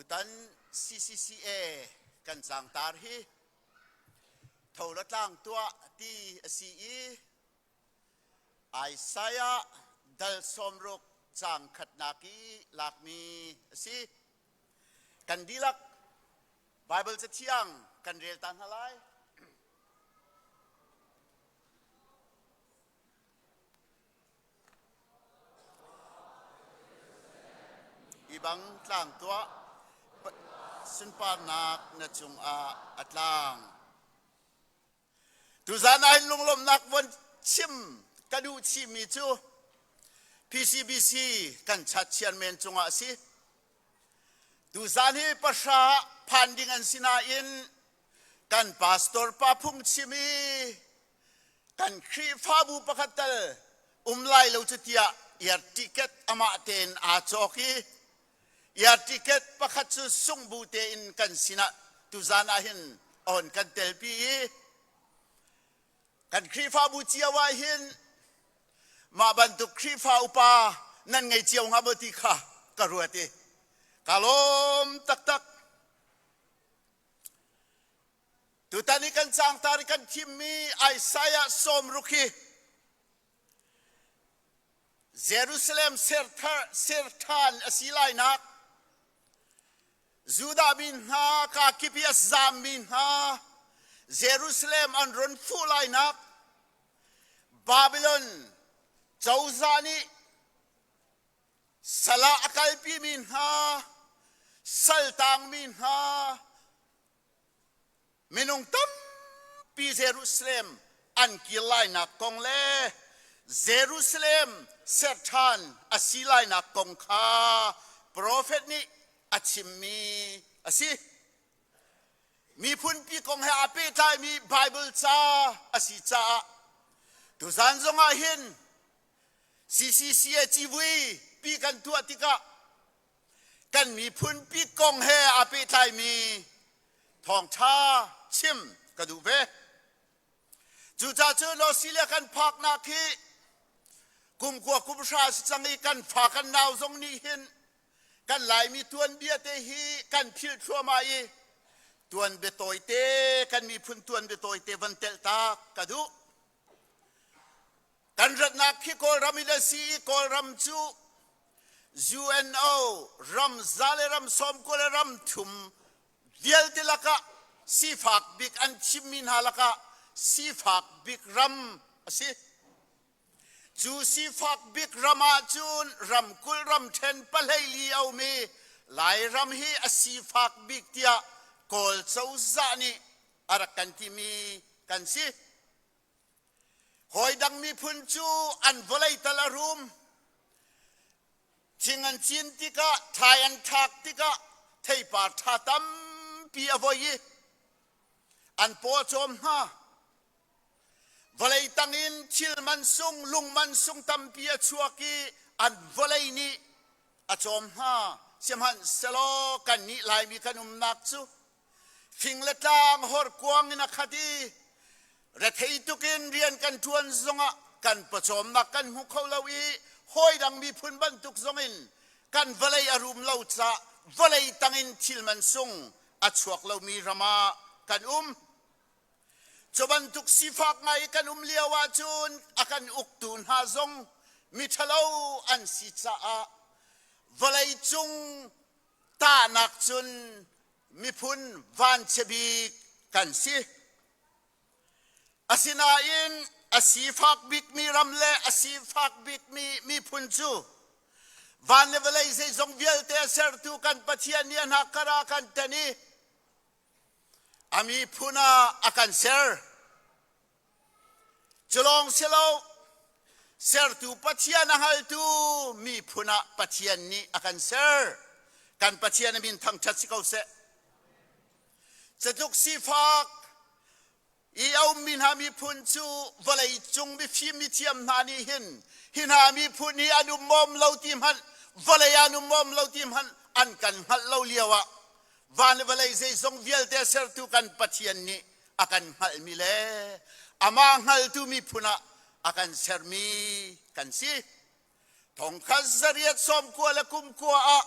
Tutan CCCA kan cangtar hi tho la tlang tuah ti a si i Isaiah dal sawmruk caang khatnak i lakmi a si. Kan dihlak Baibal Cathiang kan rel ta hna lai. Hi bang tlang tuah, sunparnak na cungah a tlang. Tuzan ah hin lunglawmhnak von chim ka duh chihmi cu PCBC kan chat chairman cungah a si. Tuzan hi pahra phan ding an si nain kan pastor pa phungchim i kan Khrihfabu pakhat tal um lai lo cu tiah air ticket amah tein aa cawk i air ticket pakhat cu sungbu tein kan sinah tuzan ah hin a hon kan telpi i kan Khrihfabu cio ah hin mah bantuk Khrihfa upa nan ngei cio hnga maw ti kha ka ruat i ka lawm taktak. Tutan i kan cangtar i kan thimmi Isaiah 60 hi Jerusalem ser ṭhan a si lainak Judah mi hna kakip i a zammi hna Jerusalem an run fuh lainak Babylon cozah nih sal ah a kalpimi hna saltangmi hna Minung tampi Jerusalem an kir lainak kong le Jerusalem ser ṭhan a si lainak kong kha profet nih a chimmi a si. Miphunpi kong he aa pehtlaimi Baibal ca a si caah tuzan zongah hin CCCA civui pi kan tuah tikah kan miphunpi kong he aa pehtlaimi thawngṭha chim ka duh ve. Cucaah cu Australia kan phaknak hi kum kua kum hra si cang i kan fa kan nau zong nih hin kan Laimi tuanbia te hi kan philh thluahmah i tuanbia tawite kan miphun tuanbia tawite van telh tak ka duh. Kan ratnak khi Kawlram in a si i Kawlram cu UNO ram za le ram 90 le ram thum vialte lakah sifak bik an thimmi hna lakah sifak bik ram a si. Cu sifak bik ram ahcun ramkulh ramṭhen pahlei a um i Lairam hi a sifak bik tiah Kawl cozah nih a rak kan timi kan si. Hawi dang miphun cu an vawlei tal a rum. Thing an cin tikah, thlai an thlak tikah theipar ṭha tampi a voi i an paw a cawm hna. Vawlei tangin thil mansung, lung mansung tampi a chuak i an vawlei nih a cawm hna. Sihmanhsehlaw kannih Laimi kan umnak cu Fing le tlang horkuang in a khat i rethei tuk in rian kan ṭuan zongah kan pawcawmnak kan hmu kho lo i hawidang miphun bantuk zongin kan vawlei a rum lo caah vawlei tangin thil man sung a chuak lomi ram ah kan um. Cu bantuk sifak ngai kan um lio ahcun a kan uktu hna zong miṭhalo an si caah vawlei cung tahnak cun miphun vanchia bik kan si. Asinain a sifak bikmi ram le a sifak bikmi miphun cu van le vawlei zeizong vialte a sertu kan Pathian nih a hnakkar ah kan ten i a miphun ah a kan ser. Cu lawng si lo, sertu Pathian a hngaltu miphun ah Pathian nih a kan ser. Kan Pathian a min thangṭhat si ko seh. Catluk sifak i a ummi hna miphun cu vawlei cung mifim mithiam hna nih hin hi hna miphun hi an um mawm lo ti hmanh vawlei an um mawm lo ti hmanh an kan hngalh lo lio ah van le vawlei zeizong vialte sertu kan Pathian nih a kan hngalhmi le amah hngaltu miphun ah a kan sermi kan si. Thongkhat zariat 90 le kum kua ah.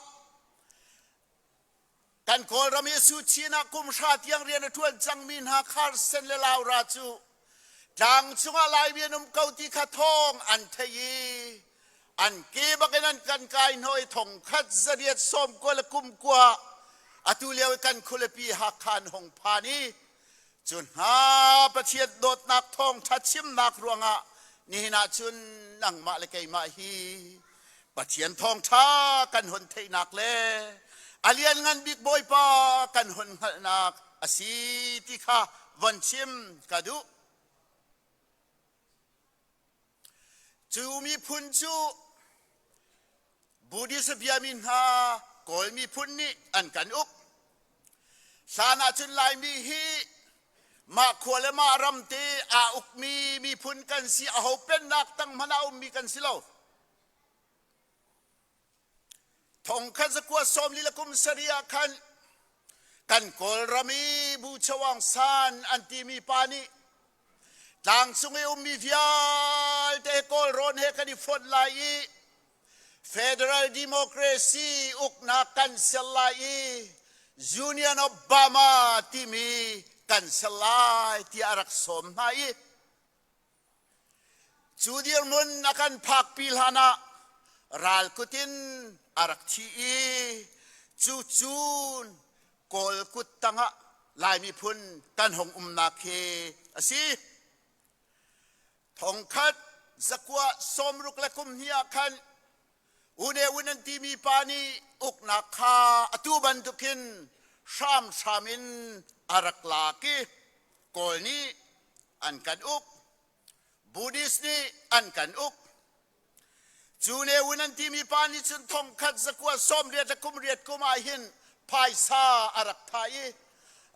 Kan Kawlram i Suchin ah kum hra tiang rian a ṭuan cangmi hna Carson le Laura cu tlang chungah Laimi an um ko ti kha thawng an theih i an ke bakin an kan kai hnawh i thong khat zariat sawm kua le kum kua atu lio i kan khualipi Hakha an hung phan i cu hna Pathian dawtnak thawngṭha chimnak ruangah nihin ah cun nangmah le keimah hi Pathian thawngṭha kan hun theihnak le a lianngan bik Bawipa kan hun hngalhnak a si ti kha von chim ka duh. Cu miphun cu Buddhist biami hna Kawl miphun nih an kan uk. Hlan ahcun Laimi hi mah khua le mah ram te aa ukmi miphun kan si, aho pennak tang hmanh ah ummi kan si lo. Thongkhat zakua sawmli le kum sarih ah khan kan Kawlram i Bu Chawang San an timi pa nih tlangcung i ummi vialte Kawlrawn he kan i fonh lai i Federal Democracy uknak kan ser lai i Union of Burma timi kan ser lai tiah a rak sawm hna i Cu dirhmun a kan phakpi hlan ah ral kut in a rak thi i cu cun Kawl kut tangah Lai miphun kan hung umnak hi a si. Thongkhat zakua sawmruk le kum hnih ah khan Une un an timi pa nih uknak kha atu bantukin hramhram in a rak lak i Kawl nih an kan uk. Buddhist nih an kan uk. Cu Ne Win an timi pa nih cun thongkhat zakua sawmriat le kum riat kum ah hin phaisa a rak thah i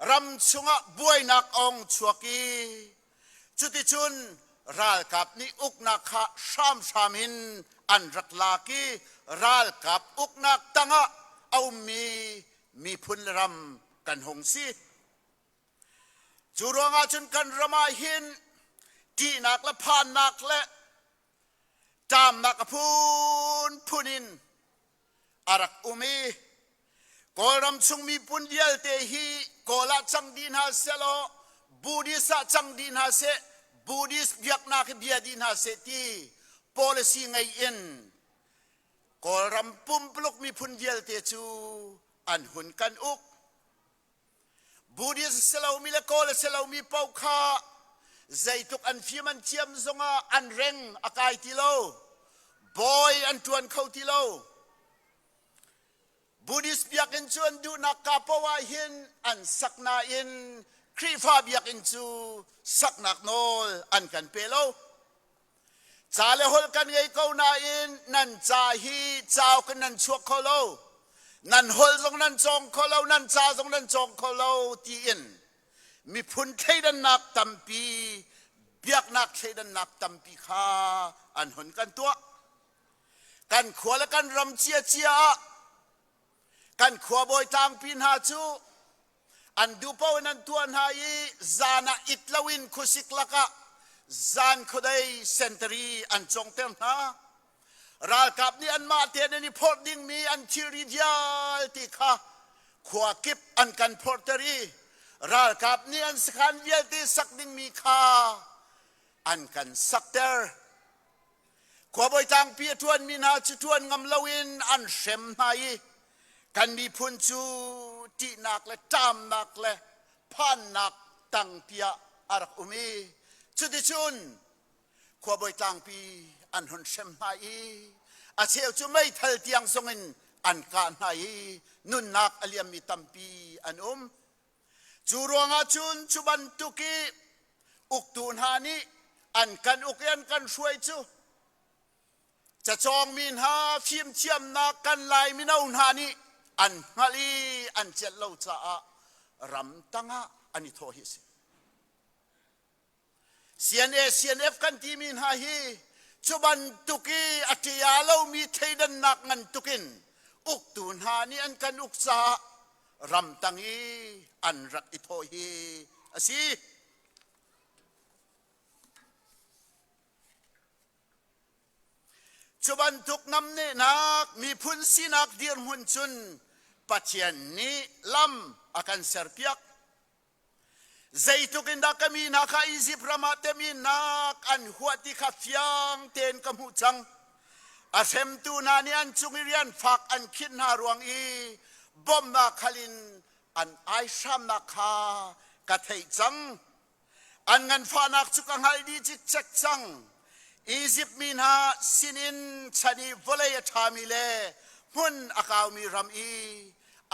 ram chungah buainak ong chuak i cuticun ralkap nih uknak kha hramhram in an rak lak i ralkap uknak tangah a ummi miphun le ram kan hung si. Cu ruangah cun kan ram ah hin ṭihnak le phannak le ṭamnak a phunphun in a rak um i Kawlram chung miphun vialte hi Kawl ah cang dih hna sehlaw Buddhist ah cang dih hna seh Buddhist biaknak hi bia dih hna seh ti policy ngei in Kawlram pumpuluk miphun vialte cu an hun kan uk. Buddhist a si lomi le Kawl a si lomi paoh kha zeitluk an fim an thiam zongah an reng a kai ti lo. Bawi an ṭuan kho ti lo. Buddhist biakinn cu an duhnak ka paoh ah hin an sak nain Khrihfa biakinn cu saknak nawl an kan pe lo. Ca le holh kan ngei ko nain nan ca hi cauk in nan chuak kho lo. Nan holh zong nan cawng kho lo, nan ca zong nan cawng kho lo tiin miphun thleidannak tampi, biaknak thleidannak tampi kha an hun kan tuah. Kan khua le kan ram ciacia ah kan khuabawi tlangpi hna cu an duhpaoh in an tuah hna i zan ah it loin khuasik lakah zan khuadei sentari an congter hna. Ralkap nih anmah tein an i phorh dingmi an thilri vialte kha khua kip an kan phorhter i ralkap nih an sakhan vialte sak dingmi kha an kan sakter. Khuabawi tlangpi a ṭuanmi hna cu ṭuan ngam loin an hrem hna i kan miphun cu ṭihnak le ṭamnak le phannak tangpi ah a rak um i cuticun khuabawi tlangpi an hun hrem hna i a cheu cu meithal tiang zongin an kah hna i nunnak a liammi tampi an um. Cu ruangah cun cu bantuk i uktu hna nih an kan uk i an kan hruai cu cacawngmi hna fimthiamnak kan Lai mino hna nih an hngalh i an celh lo caah ramtang ah an i thawh hi a si. CNA CNF kan timi hna hi cu bantuk i a ṭia lomi thleidannak ngan tukin uktu hna nih an kan uk caah ramtang i an rak i thawh hi a si. Cu bantuk namnehnak miphun sinak dirhmun cun. Pathian nih lam a kan serpiak. Zeitluk in dah ka mi hna kha Izipt ram ah teminnak an huah ti kha fiang tein ka hmuh cang. A hremtu hna nih an cung i rian fak an khinh hna ruang i bawmhnak hal in an aihramnak kha ka theih cang. An nganfahnak cu ka hngalh dih cikcek cang. Izipt mi hna sinin chan i vawlei a ṭhami le hmun a kaumi ram i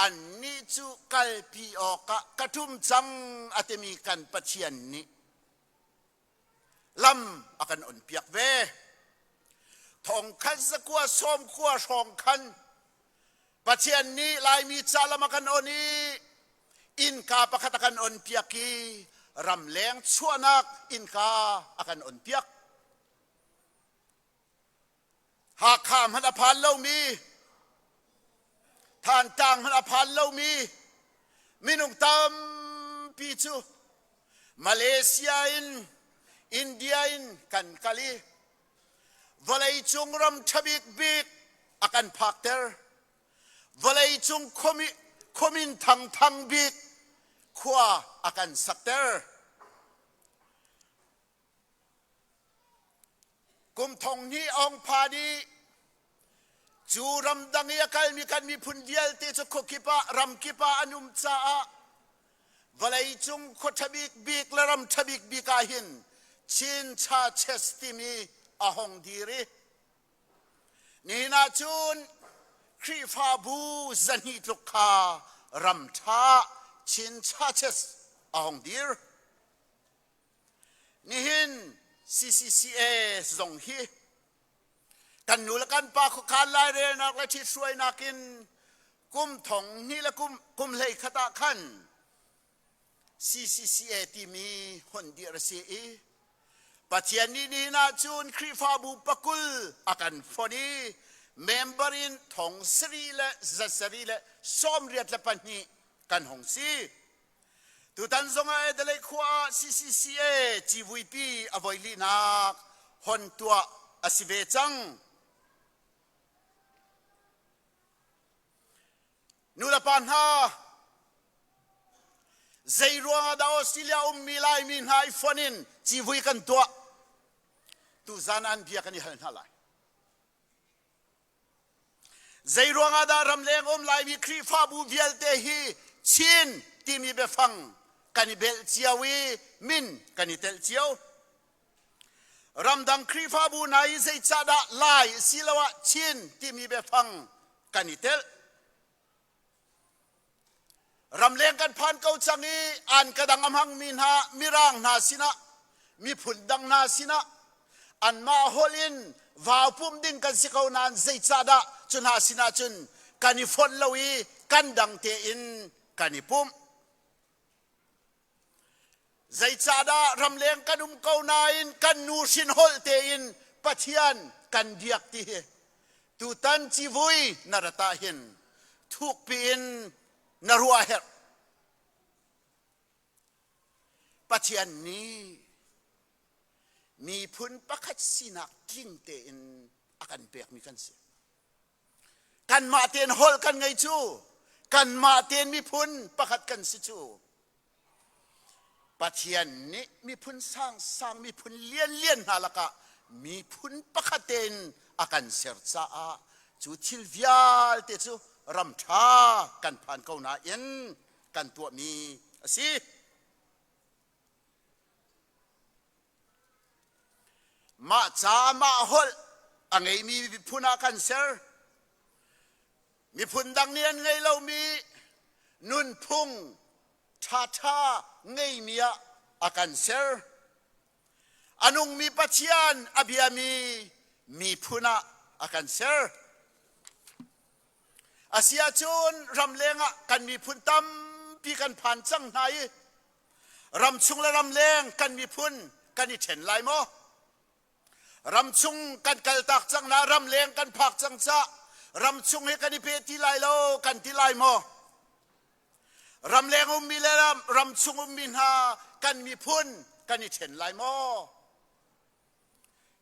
annih cu kalpi awkah ka ṭum cang a timi kan Pathian nih lam a kan onpiak ve. Thongkhat zakua sawmkua hrawng khan Pathian nih Laimi ca lam a kan on i innka pakhat a kan onpiak i ramleng chuahnak innka a kan onpiak. Hakha hmanh a phan lomi, Thantlang hmanh a phan lomi minung tampi cu Malaysia in India in kan kal i vawleicung ram ṭha bikbik a kan phakter. Vawleicung khuamin thangthang bik khua a kan sakter. Kum thong hnih ong pha dih cu ramdang i a kalmi kan miphun vialte cu khuakip ah ramkip ah an um caah vawleicung khua ṭha bikbik le ram ṭha bikbik ah hin Chin Churches timi a hong dir i nihin ah cun Khrihfabu 200 tluk kha ram ṭha Chin Churches a hong dir. Nihin CCCA zong hi kan nu le kan pa khuakhan lairelnak le ṭhithruainak in kum thong hnih le kum kum hlei khat ah khan CCCA timi hon dir a si i Pathian nih nihin ahcun Khrihfabu pakul a kan fonh i member in thong sarih le zasarih le 82 kan hong si. Tutan zongah Adelaide khua ah CCCA civuipi a voi linak hon tuah a si ve cang. Nulepa hna, zei ruangah dah Australia ummi Laimi hna i fonh in civui kan tuah? Tuzan an bia kan i hal hna lai. Zeiruang ah dah ramleng um Laimi Khrihfabu vialte hi Chin timi biafang kan i belh cio i min kan i telh cio? Ramdang Khrihfabu hna hi zeicahdah Lai asiloah Chin timi biafang kan i telh? Ramleng kan phan ko cang i an ka dang a hmangmi hna Mirang hna sinah miphun dang hna sinah anmah holh in vau pumh ding kan si ko nain zeicahdah cu hna sinah cun kan i fonh lo i kan dang tein kan i pumh. Zeicahdah ramleng kan um ko nain kan nu hrin holh tein Pathian kan biak ti hi tutan civui na rat ah hin thukpi in na ruah herh. Pathian nih miphun pakhat sinak tling tein a kan pekmi kan si. Kanmah tein holh kan ngei cu kanmah tein miphun pakhat kan si cu. Pathian nih miphun sangsang miphun lianlian hna lakah miphun pakhat tein a kan ser caah cu thil vialte cu ram ṭha kan phan ko nain kan tuahmi a si. Mah ca mah holh a ngeimi miphun ah kan ser. Miphun dang nih an ngei lomi nunphung ṭhaṭha ngeimi ah a kan ser. A nungmi Pathian a biami miphun ah a kan ser. Asiahcun ramleng ah kan miphun tampi kan phan cang hna i ramchung le ramleng kan miphun kan i ṭhen lai maw? Ramchung kan kaltak cang na ramleng kan phak cang cah ramchung hi kan i pe ti lai lo kan ti lai maw? Ramleng ummi le ramchung ummi hna kan miphun kan i ṭhen lai maw?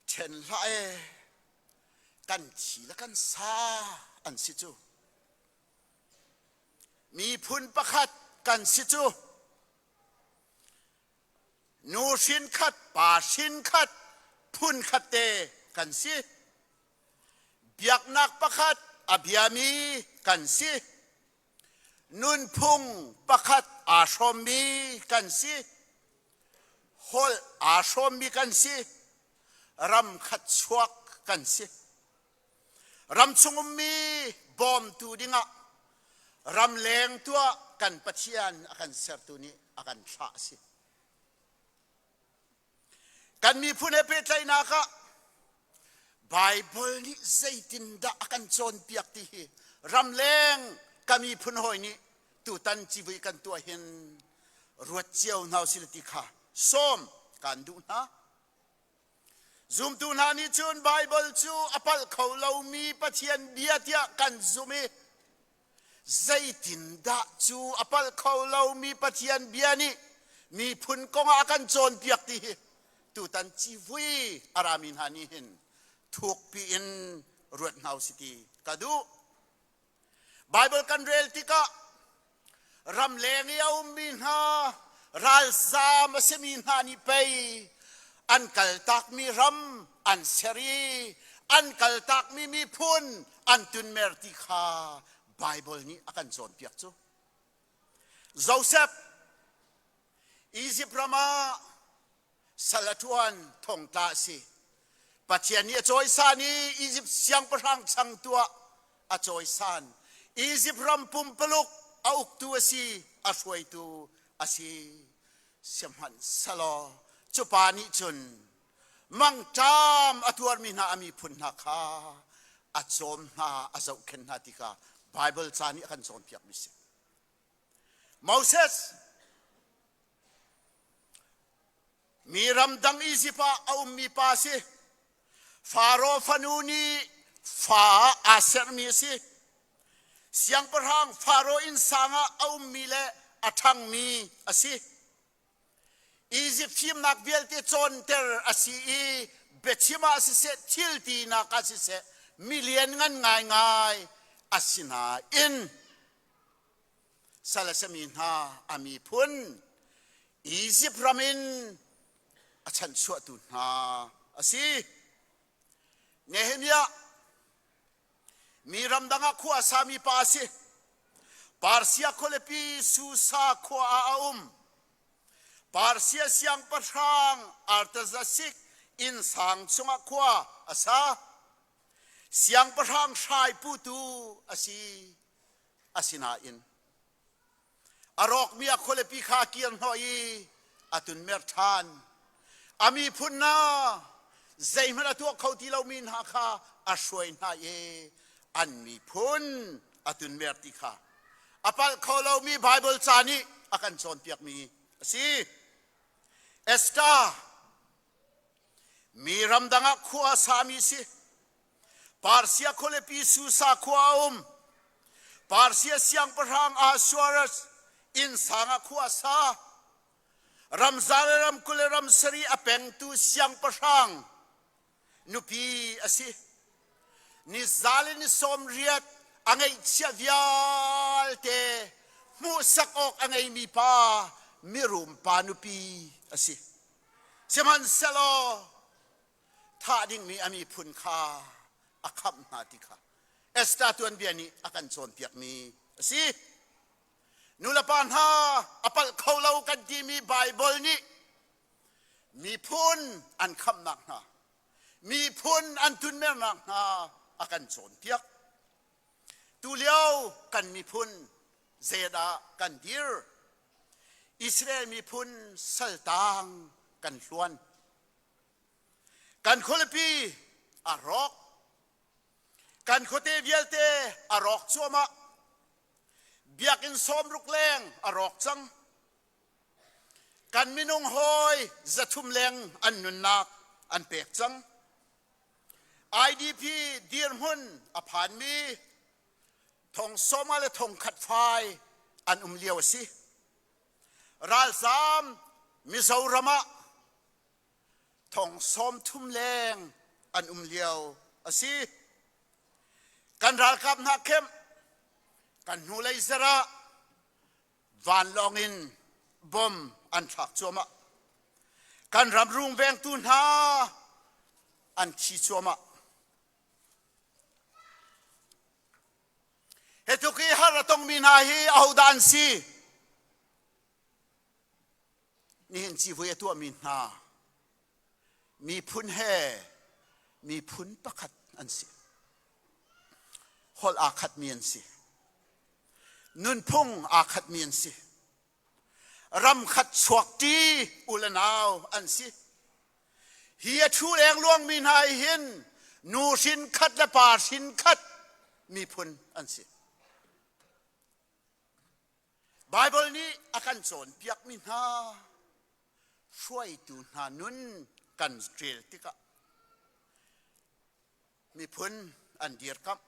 Ṭhen hlah e kan thi le kan sa an si cu. Miphun pakhat kan si cu. Nu hrin khat, pa hrin khat, phun khat te kan si. Biaknak pakhat a biami kan si. Nunphung pakhat aa hrawmmi kan si. Holh aa hrawmmi kan si. Ram khat chuak kan si. Ramchung ummi bawmtu dingah ramleng tuah kan Pathian a kan sertu nih a kan thlah a si. Kan miphun he pehtlaihnak ah Baibal nih zeitindah a kan cawnpiak ti hi ramleng ka miphun hawi nih tutan civui kan tuah hin ruat cio hna usih ti kha sawm kaan duh hna. Zumtu hna nih cun Baibal cu a palh kho lomi Pathian bia tiah kan zumh i zeitindah cu a palh kho lomi Pathian bia nih miphun kong ah a kan cawnpiak ti hi tutan civui a rami hna nih hin thukpi in ruat hna usih ti ka duh. Baibal kan rel tikah ramleng i a ummi hna ralzaam a simi hna nih pei an kaltakmi ram an ser i an kaltakmi miphun an tunmer ti kha Baibal nih a kan cawnpiak cu. Joseph Izipt ram ah sal a ṭuan thongtla a si. Pathian nih a cawisan i Izipt siangpahrang changtu ah a cawisan. Izipt ram pumpaluk a uktu a si, a hruaitu a si. Sihmanhsehlaw cu pa nih cun mangṭam a tuarmi hna a miphun hna kha a cawm hna, a zohkhenh hna ti kha Baibal ca nih a kan cawnpiakmi a si. Moses mi ramdang Izipt ah a ummi pa a si. Faro fanu nih fa aa sermi a si. Siangpahrang Faro innsang ah a ummi le a ṭhangmi a si. Izipt fimnak vialte cawnter a si i biachim ah siseh thil tinak ah siseh mi lianngan ngaingai a si nain sal a simi hna a miphun Izipt ram in a chanhchuahtu hna a si. Nehemiah mi ramdang ah khua a sami pa a si. Persia khualipi Susa khua ah a um. Persia siangpahrang Artaxerxes innsang chungah khua a sa. Siangpahrang hrai putu a si. Asinain a rawkmi a khualipi kha a kir hnawh i a tunmer ṭhan. A miphun hna zeihmanh a tuah kho ti lomi hna kha a hruai hna i an miphun a tunmer ti kha a palh kho lomi Baibal ca nih a kan cawnpiakmi a si. Esther mi ramdang ah khua a sami si. Persia khualipi Susa khua a um. Persia siangpahrang Ahasuerus innsang ah khua a sa. Ramza le ramkul le ramsari a pengtu siangpahrang nupi a si. Ni za le ni sawm riat a ngeihchiah vialte hmuhsak awk a ngeimi pa mirum pa nupi a si. Sihmanhsehlaw thah dingmi a miphun kha a khamh hna ti kha Esther tuanbia nih a kan cawnpiakmi a si. Nulepa hna a palh kho lo kan timi Baibal nih miphun an khamhnak hna, miphun an tunmernak hna a kan cawnpiak. Tulio kan miphun zeidah kan dir? Israel miphun saltang kan hluan. Kan khualipi a rawk. Kan khuate vialte a rawk cuahmah. Biakinn sawmruk leng a rawk cang. Kan minung hawi 300 leng an nunnak an pek cang. IDP dirhmun a phanmi thong sawma le thong khat fai an um lio a si. Ralzaam Mizoram ah thong 30 leng an um lio a si. Kan ralkap hna khem kan hnulei zarh ah. Vanlawng in bom an thlak cuahmah. Kan ram rungvengtu hna an thi cuahmah. Hi tluk i har a tongmi hna hi ahodah an si? Nihin civui a tuahmi hna miphun he miphun pakhat an si. Holh aa khatmi an si. Nunphung aa khatmi an si. Ram khat chuakṭi u le nau an si. Hi a ṭhu lengluangmi hna hi hin nu hrin khat le pa hrin khat miphun an si. Baibal nih a kan cawnpiakmi hna hruaitu hna nun kan rel tikah miphun an dirkamh.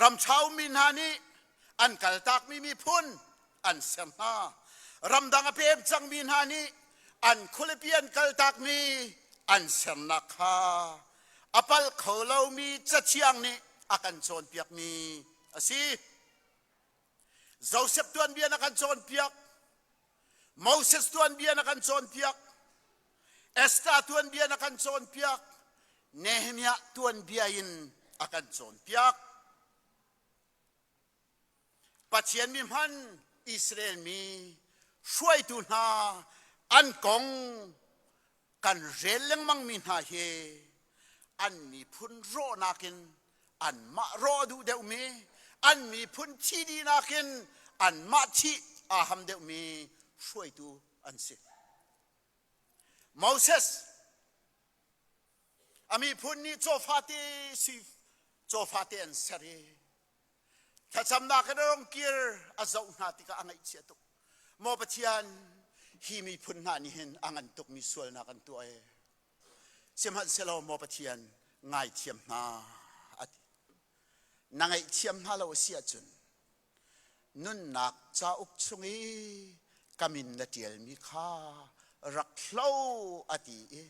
Ramṭha ummi hna nih an kaltakmi miphun an ser hna. Ramdang a pem cangmi hna nih an khualipi an kaltakmi an sernak kha a palh kho lomi Cathiang nih a kan cawnpiakmi a si. Joseph tuanbia na kan cawnpiak. Moses tuanbia na kan cawnpiak. Esther tuanbia na kan cawnpiak. Nehemiah tuanbia in a kan cawnpiak. Pathian mi hman Israel mi hruaitu hna an kong kan rel lengmang mi hna hi an miphun rawhnak in anmah rawh a duh deuhmi an miphun thi dihnak in anmah thih aa ham deuhmi hruaitu an si. Moses a miphun nih cawfate sui cawfate an ser i thlacamnak in a rung kir a zoh hna tikah a ngaihchia tuk. Maw Pathian, hi miphun hna nih hin a ngan tukmi sualnak an tuah ee. Sihmanhsehlaw maw Pathian, ngaithiam hna a ti. Na ngaihthiam hna lo a si ahcun nunnak cauk chung i ka min na ṭialmi kha rak hlo a ti i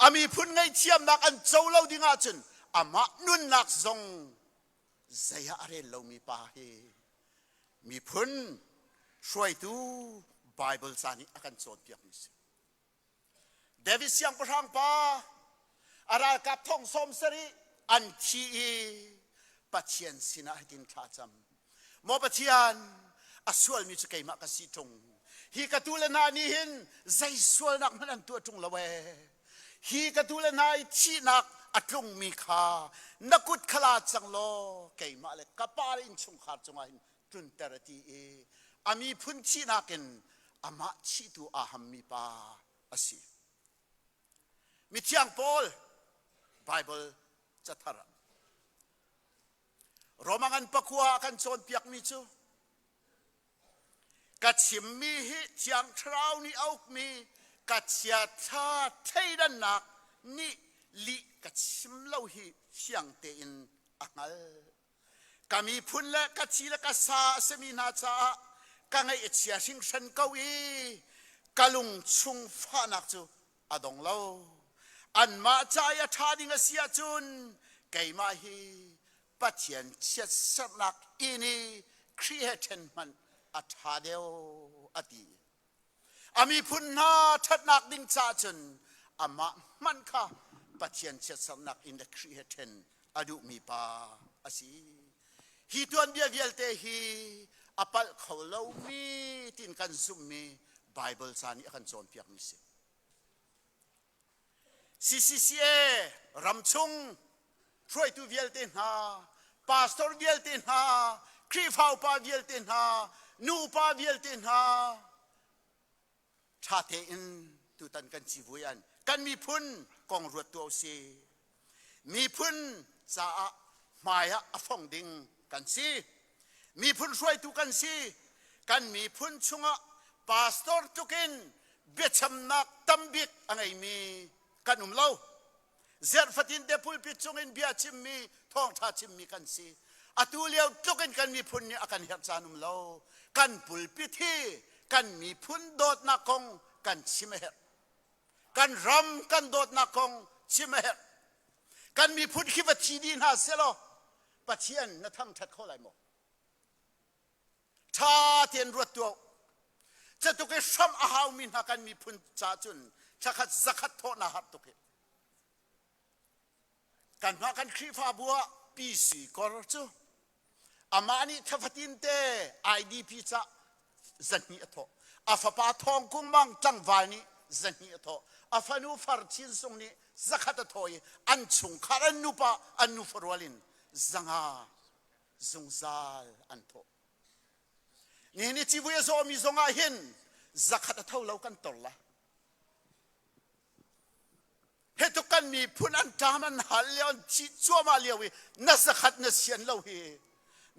a miphun ngaihthiamnak an co lo ding ahcun amah nunnak zong zei ah a rel lomi pa hi miphun hruaitu Baibal ca nih a kan cawnpiakmi si. David siangpahrang pa a ralkap thong 70 an thi i Pathian sinah hitin thla cam. Maw Pathian, a sualmi cu keimah ka si ṭung. Hi ka tu le hna nih hin zei sualnak hmanh an tuah ṭung lo ee. Hi ka tu le hna i thihnak a tlungmi kha na kut kha la cang law keimah le ka pa le innchungkhar cungah hin tlunter a ti i a miphun thihnak in amah thihtu aa hammi pa a si. Mithiang Paul Bible cathar ah Roma ngan pakua ah kan cawnpiakmi cu ka chimmi hi Thiang Thlarau nih a ukmi ka chiaṭha thleidannak nih lih ka chim lo hi fiang tein a hngalh. Ka miphun le ka thi le ka sa a simi hna caah ka ngaih a chia hringhran ko i ka lung chung fahnak cu a dong lo. Anmah ca i a ṭha ding a si ahcun keimah hi Pathian chiatserhnak inn i Khrih he ṭhen hmanh a ṭha deuh a ti. A miphun hna ṭhatnak ding caah cun amah hmanh kha Pathian chiatserhnak inn le Khrih he ṭhen a duhmi pa a si. Hi tuanbia vialte hi a palh kho lomi tiin kan zumhmi Baibal ca nih a kan cawnpiakmi si. CCCA ramchung hruaitu vialte hna, pastor vialte hna, Khrihfa upa vialte hna, nu upa vialte hna, ṭha tein tutan kan civui an kan miphun kong ruat tuah usih. Miphun caah hmai ah a fong ding kan si. Miphun hruaitu kan si. Kan miphun chungah pastor tlukin biachamnak tambik a ngeimi kan um lo. Zerh fatin te pulpit cungin bia chimmi, thawngṭha chimmi kan si. Atu lio tlukin kan miphun nih a kan herh caan um lo. Kan pulpit hi kan miphun dawtnak kong kan chim a herh. Kan ram kan dawtnak kong chim a herh. Kan miphun khi va thi dih hna selaw Pathian na thangṭhat kho lai maw? Ṭha tein ruat tuah. Catuk i hram a haumi hna kan miphun ca cun thlakhat zakhat thawh naa harh tuk hi. Kanmah kan Khrihfabu ah PC kor cu amah nih thlafatin te IDP ca zahnih a thawh. A fapa Thawng Kung Mang tlangval nih zahnih a thawh. A fanu Far Chin Sung nih zakhat a thawh i an chungkhar an nupa an nufa rual in zanga zungzal an thawh. Nihin i civui a zawmi zong ah hin zakhat a tho lo kan tor lai. Hi tuk kan miphun an ṭam an hal lio an thih cuahmah lio i na zakhat na sian lo hi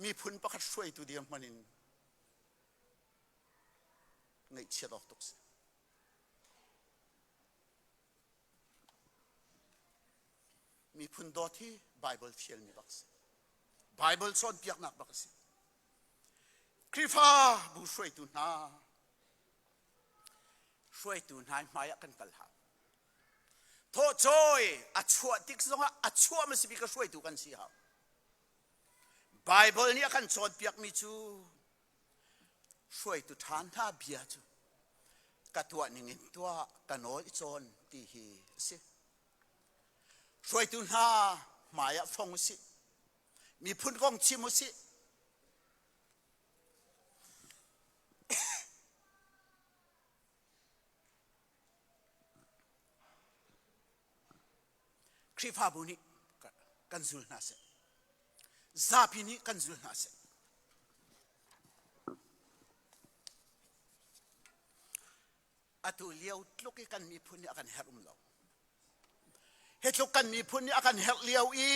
miphun pakhat hruaitu dirhmun in ngaihchiat awk tuk si. Miphun dawt hi Bible fialmi bak si. Bible cawnpiaknak bak a si. Khrihfa bu hruaitu hna hruaitu hna hmai ah kan kal hau. Thawhcawi a chuah tik zongah a chuah hmasa bik a hruaitu kan si hau. Bible nih a kan cawnpiakmi cu hruaitu ṭha hna bia cu ka tuah ning in tuah ka nawl i cawn ti hi a si. Hruaitu hna hmai ah fong u sih. Miphun kong chim u sih. Khrihfabu nih kan zul hna seh. Zapi nih kan zul hna seh. Atu lio tluk i kan miphun nih a kan herh um lo. Hi tluk kan miphun nih a kan herh lio i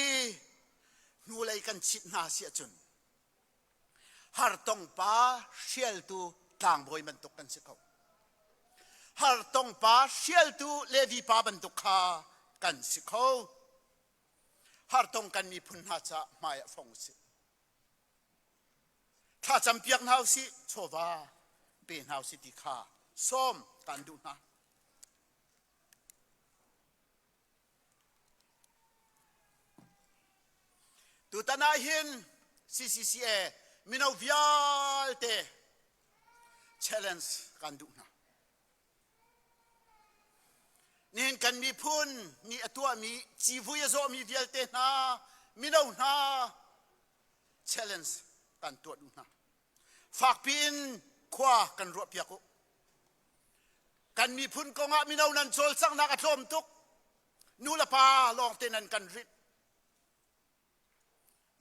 hnulei kan chit hna si ahcun Hartong pa hrialtu tlangbawi bantuk kan si ko. Hartong pa hrialtu Levi pa bantuk kha kan si kho. Hartong kan miphun hna caah hmai ah fong usih. Thlacam piak hna usih, chawva pe hna usih ti kha sawm kan duh hna. Tutan ah hin CCCA mino vialte challenge kan duh hna. Nihin kan miphun nih a tuahmi civui a zawhmi vialte hna mino hna challenge kan tuah duh hna. Fakpi in khua kan ruah piak u. Kan miphun kongah mino nan cawlcanghnak a tlawm tuk. Nu le pa lawngte nan kan rinh.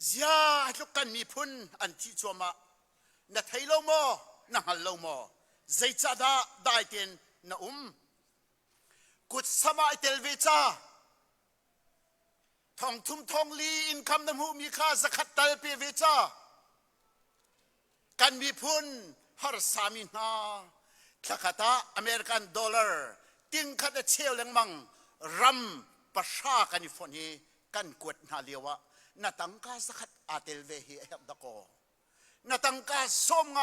Zia tluk kan miphun an thih cuahmah. Na thei lo maw? Na hngal lo maw? Zeicahdah dai tein na um? Kut sam ah i tel ve ca. Thong thum thong li income na hmuhmi kha zakhat tal pe ve ca. Kan miphun harsami hna thlakhat ah American dollar tingkhat a cheu lengmang ram pahra kan i fonh i kan kuat hna lio ah na tangka zakhat aa tel ve hi a herh dakaw. Na tangka 50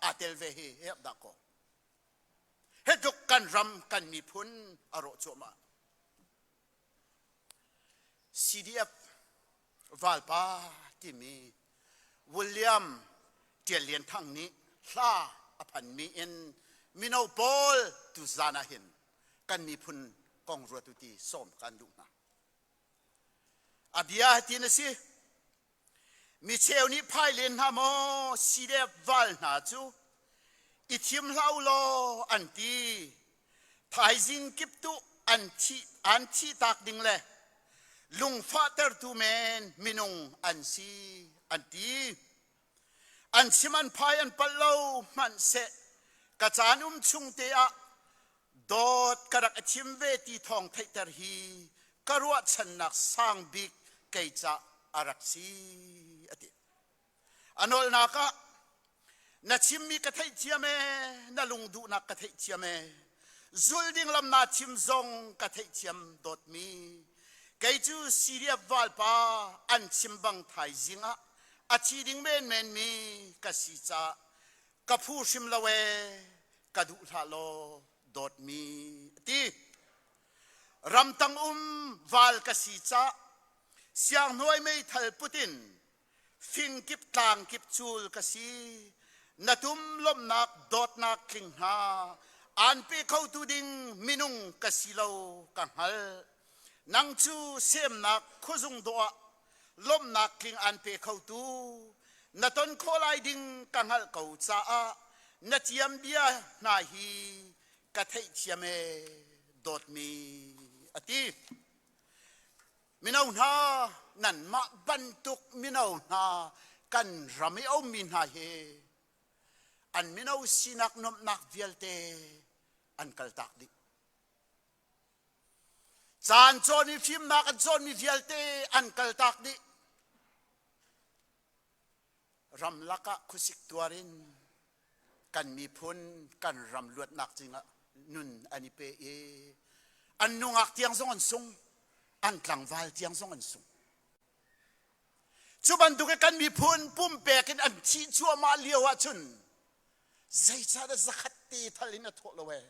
aa tel ve hi a herh dakaw. Hi tluk kan ram kan miphun a rawh cuahmah. CDF valpa timi William Ṭial Lian Thang nih hla a phanmi in mino pawl tuzan ah hin kan miphun kong ruat u ti sawm kan duh hna. A bia hitin a si. Mi cheu nih phai len hna maw CDF val hna cu i thim hlah u law an ti. Thaizing kip tu an thih an thih tak ding le lungfahtertu men minung an si an ti. An chim an phai an palh lo hmanhseh ka caan um chung te ah dawt ka rak i thim ve ti thawng theihter hi ka ruahchannak sang bik kei cah a rak si a ti. A nawlnak ah na chimmi ka theihthiam ee, na lungduhnak ka theihthiam ee, zul ding lam naa thim zong ka theihthiam dawtmi. Kei cu Siria valpa an chim bang thaizing ah a thi ding menmen mi ka si caah ka phu hrim lo ee, ka duh hlah law dawtmi a ti. Ramtang um val ka si cah sianghnuai meithal put in fingkip tlangkip cul ka si. Na tum lawmhnak dawtnak tling hna aan pe khotu ding minung ka si lo ka hngalh. Nang cu semnak khuazung dawh ah lawmhnak tling aan pe khotu na ton khawh lai ding ka hngalh ko caah na ciam bia hna hi ka theihthiam ee dawtmi a ti. Mino hna nanmah bantuk mino hna kan ram i a ummi hna hi an mino sinak nuamhnak vialte an kaltak dih. Caan cawn i fimnak an cawnmi vialte an kaltak dih. Ramlak ah khuasik tuar in kan miphun kan ram luatnak cingah nun an i pe i an nungak tiang zong an sung, an tlangval tiang zong an sung. Cu bantuk i kan miphun pumpek in an thih cuahmah lio ahcun zeicahdah zakhat te thal in a thawh lo ee?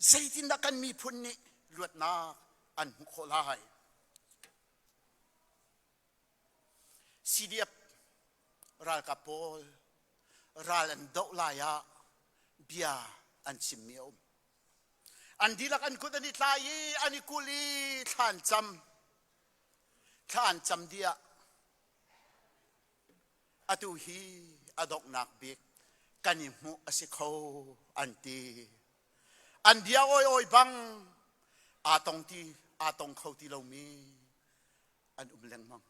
Zeitindah kan miphun nih luatnak an hmuh khawh lai? CDF ralkap pawl ral an doh lai ah bia an chimmi a um. An dihlak an kut an i tlai i an i kul i thla an cam. Thla an cam dih ah atu hi a donghnak bik kan i hmuh a si kho an ti. An bia awi awi bang aa tong ti aa tong kho ti lomi an um lengmang.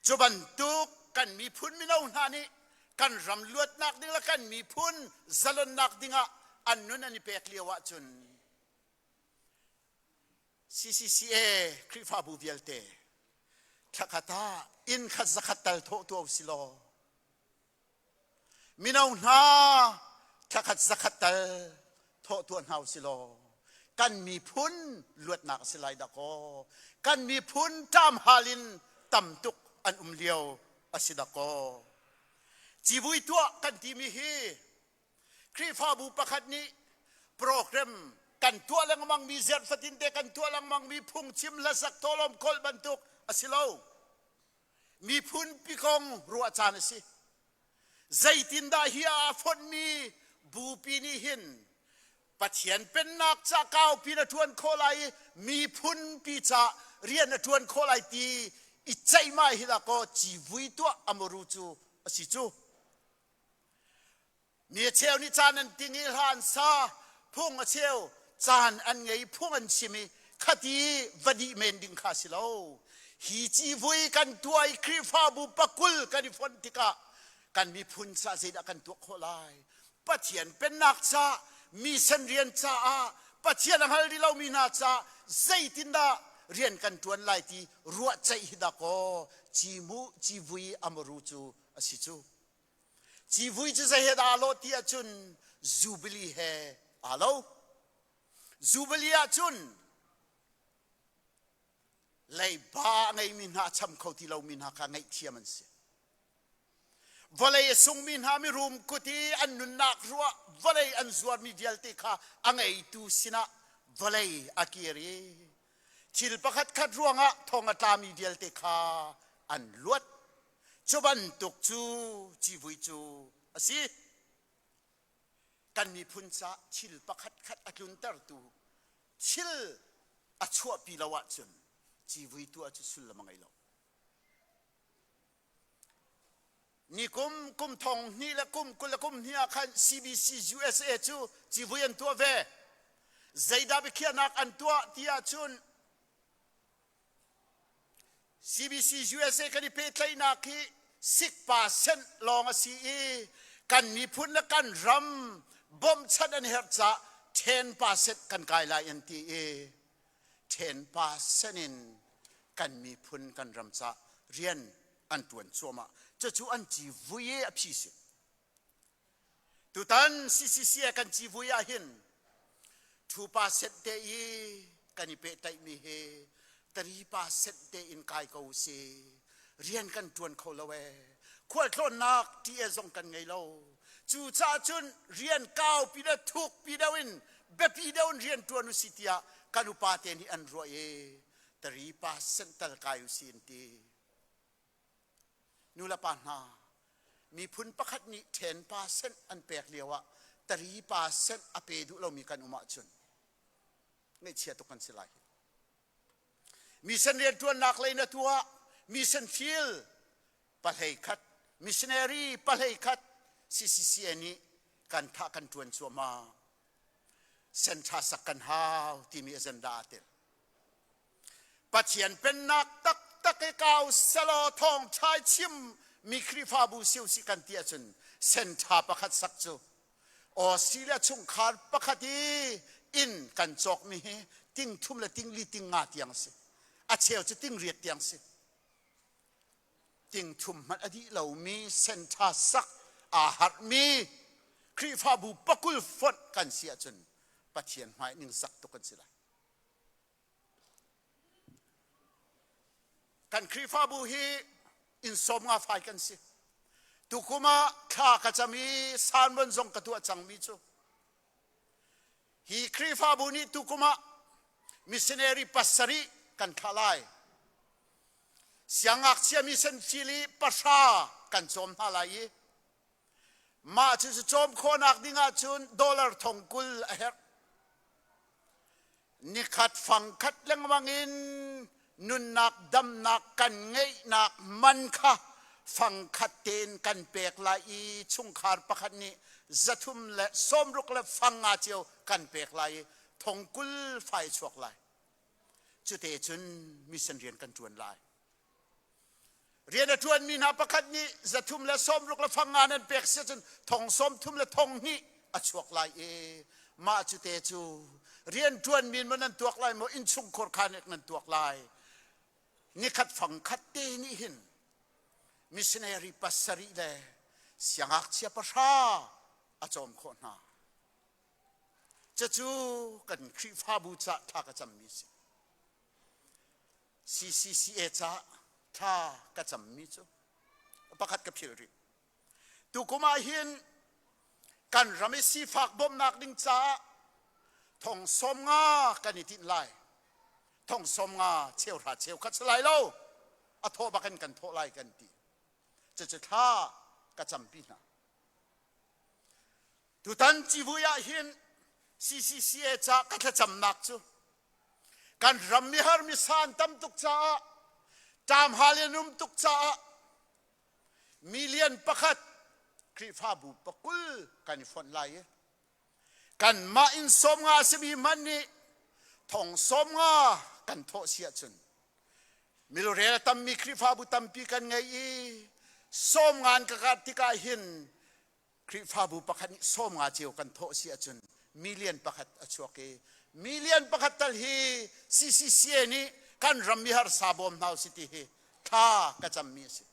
Cu bantuk kan miphun mino hna nih kan ram luatnak ding le kan miphun zalonnak dingah an nun an i pek lio ahcun CCCA Khrihfabu vialte thlakhat ah inn khat zakhat tal thawh tuah usih law mino hna thlakhat zakhat tal thawh tuah hna usih law kan miphun luatnak a si lai dah kaw kan miphun ṭamhal in tam tuk an um lio a si dah kaw civui tuah kan timi hi Khrihfabu pakhat nih program kan tuah lengmang mi zerh fatin te kan tuah lengmang mi phungchim hlasak thawhlawm kholh bantuk a si lo. Miphun pi kong ruah caan a si. Zeitindah hi aa fonhmi bupi nih hin Pathian pennak ca kaupi na ṭuan khawh lai i miphun pi ca rian na ṭuan khawh lai ti i ceihmai hi dah kaw civui tuah amuru cu a si cu. Mi a cheu nih caan an ting i hla an sa, phung a cheu caan an ngei phung an chim i khati va dih men ding kha si lo. Hi civui kan tuah i Khrihfabu pakul kan i fonh tikah kan miphun ca zeidah kan tuah khawh lai? Pathian pennak ca, mission rian caah, Pathian a hngal rih lomi hna ca zeitindah rian kan ṭuan lai ti ruahceih hi dakaw cimu civui amaru cu a si cu. Civui cu zei he dah aa lawh ti ahcun Jubilee he aa lo. Jubilee ahcun leiba a ngeimi hna a cham kho ti lomi hna kha ngaihthiam an si. Vawlei a sungmi hna mirum kut i an nunnak ruah vawlei an zuarmi vialte kha a ngeitu sinah vawlei a kir i thil pakhat khat ruangah thong a tlami vialte kha an luat. Cu bantuk cu civui cu a si. Kan miphun ca thil pakhat khat a tluntertu thil a chuahpi lo ahcun civui tuah cu sullam a ngei lo. Nikum kum thong hnih le kum 20 le kum hnih ah khan CBC USA cu civui an tuah ve. Zeidah biakhiahnak an tuah ti ahcun CBC USA kan i pehtlaihnak hi sikpa senh lawng a si i kan miphun le kan ram bawmhchanh an herh caah 10% kan kai lai an ti i 10% in kan miphun kan ram ca rian an ṭuan cuahmah. Cucu an civui i a phi si. Tutan CCC a kan civui ah hin thupa set te i kan i pehtlaihmi hi taripa set te in kai ko si rian kan ṭuan kho lo ee khualtlawnnak ṭi zong kan ngei lo cucaah cun rian kaupi le thukpi deuh in biapi deuh in rian ṭuan usi tiah kan upa te nih an ruah i taripa set tal kai usi an ti. Nulepa hna, miphun pakhat nih 10% an pek lio ah 3% a pe duh lomi kan um ahcun ngaihchia tuk kan si lai. Mission rianṭuannak lei na tuah, mission field pahlei khat, missionary pahlei khat CCCA nih kan thah kan ṭuan cuahmah. Senṭha sak kan hau timi agenda aa tel. Pathian pennak taktak i kau selaw thawngṭha chim mi Khrihfabu si usih kan ti ahcun senṭha pakhat sak cu Australia chungkhar pakhat i inn kan cawkmi hi ting thum le ting li ting nga tiang a si. A cheu cu ting riat tiang si. Ting thum hmanh a dih lomi senṭha sak aa harhmi Khrihfabu pakul fonh kan si ahcun Pathian hmai ningzak tuk kan si lai. Kan Khrihfabu hi inn sawm nga fai kan si. Tukum ah thla ka cam i sermon zong ka tuah cangmi cu hi Khrihfabu nih tukum ah missionary pasarih kan thlah lai. Siangngakchia mission field i pahra kan cawm hna lai i mah cu cawm khawhnak ding ahcun dollar thong 20 a herh. Nikhat fangkhat lengmang in nunnak damnak kan ngeihnak man kha fangkhat tein kan pek lai i chungkhar pakhat nih zathum le sawmruk le fang nga cio kan pek lai i thong 20 fai chuak lai. Cute cun mission rian kan ṭuan lai. Rian a ṭuanmi hna pakhat nih zathum le sawmruk le fang nga nan pek si ahcun thong 30 le thong hnih a chuak lai i mah cu te cu rian ṭuanmi maw nan tuak lai maw innchungkhur kha nek nan tuak lai. Nikhat fang khat te nih hin missionary pasarih le siangngakchia pahra a cawm khawh hna. Cucu kan Khrihfabu ca thla ka cammi a si. CCCA ca thla ka cammi cu pakhat ka philh rih. Tukum ah hin kan ram i sifak bawmhnak ding caah thong 50 kan i tinh lai. Thong 50 cheu hra cheu khat si lai lo. A thawh bak in kan thawh lai kan ti. Cucu thla ka campi hna. Tutan civui ah hin CCCA ca ka thlacamnak cu kan ram mihar misan tam tuk caah ṭamhal in um tuk caah million pakhat Khrihfabu pakul kan i fonh lai i kanmah inn 50 a simi hmanh nih thong 50 kan thawh si ahcun milurel a tammi Khrihfabu tampi kan ngei i 50 an ka karh tikah hin Khrihfabu pakhat nih 50 cio kan thawh si ahcun million pakhat a chuak i million pakhat tal hi CCCA nih kan ram mi harsa bawm hna usih ti hi thla ka cammi a si.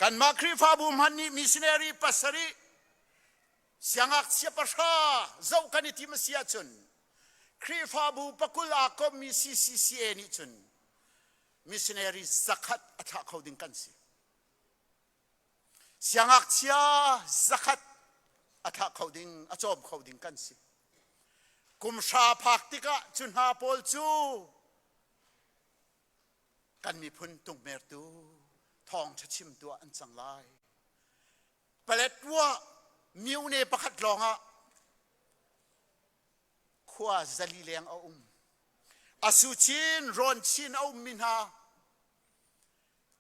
Kanmah Khrihfabu hmanh nih missionary pasarih siangngakchia pahra zoh kan i tim a si ahcun Khrihfabu pakul aa kommi CCCA nih cun missionary zakhat a thlah kho ding kan si. Siangngakchia zakhat a thlah kho ding, a cawm kho ding kan si. Kum hra phak tikah cu hna pawl cu kan miphun tungmertu thawngṭha chimtu ah an cang lai. Paletwa myone pakhat lawngah khua 400 leng a um. Asu chin, rawn chin a ummi hna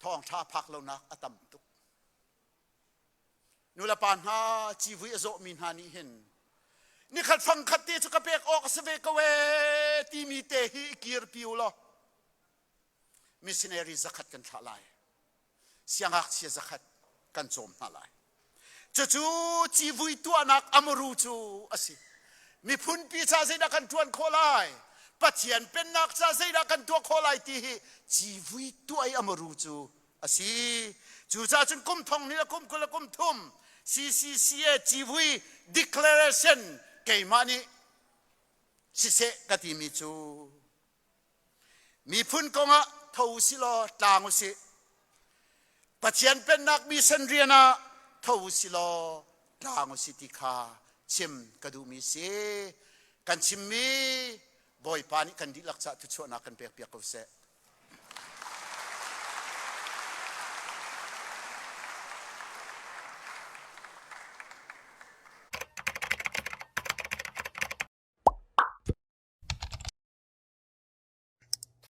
thawngṭha phak lonak a tam tuk. Nulepa hna civui a zawhmi hna nih hin nikhat fang khat te cu ka pek awk a si ve ko ee timi te hi i kirpi u law missionary zakhat kan thlah lai siangngakchia zakhat kan cawm hna lai Cucu civui tuahnak amaru cu a si. Miphunpi ca zeidah kan ṭuan khawh lai? Pathian pennak ca zeidah kan tuah khawh lai ti hi civui tuah i amaru cu a si. Cucaah cun kum thong hnih le kum 20 le kum thum CCCA civui declaration keimah nih siseh ka timi cu Miphun kongah tho usih law tlang usih. Pathian pennak mission rian ah tho usih law tlang usih ti kha chim ka duhmi si. Kan chimmi Bawipa nih kan dihlak caah thuchuahnak kan pek piak ko seh.